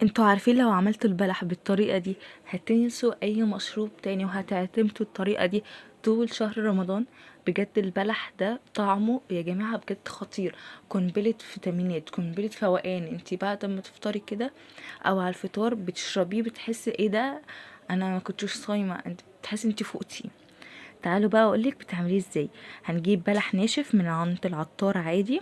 انتوا عارفين لو عملتوا البلح بالطريقة دي هتنسوا اي مشروب تاني، وهتعتمدوا الطريقة دي طول شهر رمضان. بجد البلح ده طعمه يا جماعة بجد خطير، قنبلة فيتامينات، قنبلة فوقان. انتي بعد ما تفطري كده او على الفطار بتشربيه بتحسي ايه ده، انا ما كنتش صايمة، انت بتحسي انتي فوقتي. تعالوا بقى اقولك بتعمليه ازاي. هنجيب بلح ناشف من عند العطار عادي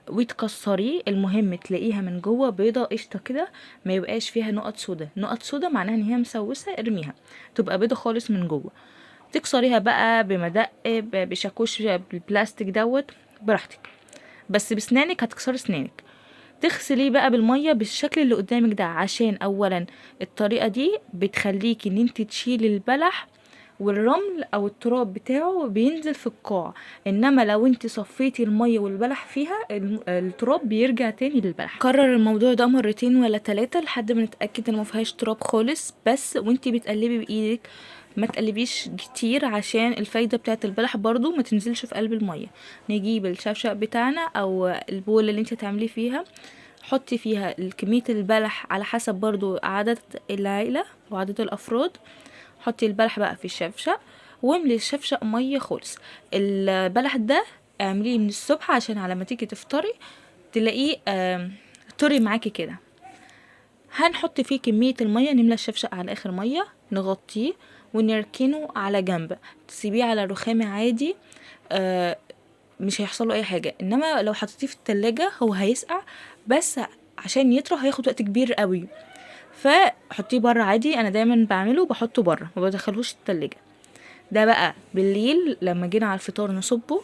وتكسريه، المهم تلاقيها من جوه بيضة قشطه كده، ما يبقاش فيها نقط سودا. نقط سودا معناها ان هي مسوسه، ارميها، تبقى بيضة خالص من جوه. تكسريها بقى بمدق، بشاكوش بالبلاستيك دوت، براحتك، بس بسنانك هتكسري سنانك. تغسليه بقى بالمية بالشكل اللي قدامك ده، عشان اولا الطريقة دي بتخليكي ان انت تشيلي البلح والرمل او التراب بتاعه بينزل في القاع، انما لو انت صفيتي المية والبلح فيها التراب بيرجع تاني للبلح. كرر الموضوع ده مرتين ولا 3 لحد ما نتاكد ان ما فيهاش تراب خالص. بس وانت بتقلبي بايدك ما تقلبيش كتير عشان الفايدة بتاعت البلح برضو ما تنزلش في قلب المية. نجيب الشفشق بتاعنا او البوله اللي انت هتعملي فيها، حطي فيها كمية البلح على حسب برضو عدد العيلة وعدد الافراد. حطي البلح بقى في الشفشق واملي الشفشق مية خالص. البلح ده اعمليه من الصبح عشان على ما تيجي تفطري تلاقيه طري معاكي كده. هنحط فيه كمية المية، نملى الشفشق على اخر مية، نغطيه ونركنه على جنب، تسيبيه على الرخامه عادي، مش هيحصل له اي حاجة. انما لو حطيتيه في التلاجة هو هيسقع، بس عشان يطرى هياخد وقت كبير قوي، فحطيه بره عادي. انا دايما بعمله بحطه بره، ما بدخلهوش التلاجة. ده بقى بالليل لما جينا على الفطار نصبه،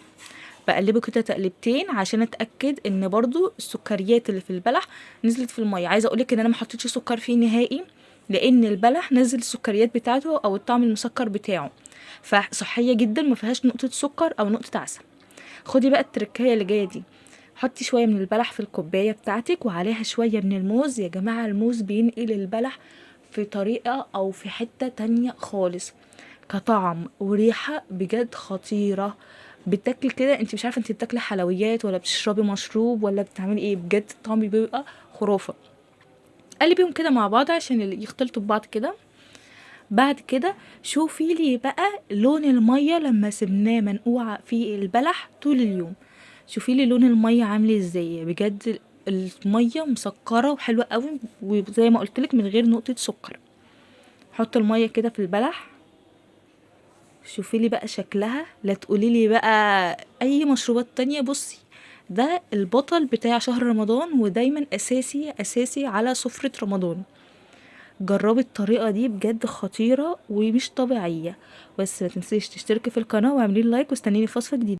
بقلبه كده تقلبتين عشان اتاكد ان برضو السكريات اللي في البلح نزلت في المية. عايزه اقولك ان انا ما حطيتش سكر فيه نهائي، لان البلح نزل السكريات بتاعته او الطعم المسكر بتاعه، فصحيه جدا ما فيهاش نقطة سكر او نقطة عسل. خدي بقى التركية اللي جاية دي، حطي شوية من البلح في الكوباية بتاعتك وعليها شوية من الموز. يا جماعة الموز بينقل البلح في طريقه او في حتة تانية خالص، كطعم وريحه بجد خطيرة. بتاكلي كده انت مش عارفه انت بتاكلي حلويات ولا بتشربي مشروب ولا بتعملي ايه، بجد الطعم بيبقى خرافه. قلبيهم كده مع بعض عشان يختلطوا ببعض كده. بعد كده شوفي لي بقى لون المية لما سبناه منقوعه في البلح طول اليوم، شوفي لي لون المية عامل ازاي. بجد المية مسكره وحلوه قوي، وزي ما قلت لك من غير نقطة سكر. حط المية كده في البلح، شوفي لي بقى شكلها، لا تقولي لي بقى اي مشروبات تانية. بصي ده البطل بتاع شهر رمضان، ودايما اساسي اساسي على سفرة رمضان. جربي الطريقة دي بجد خطيرة ومش طبيعية. بس ما تنسيش تشتركي في القناة واعملي like، واستنيني في وصفة جديدة.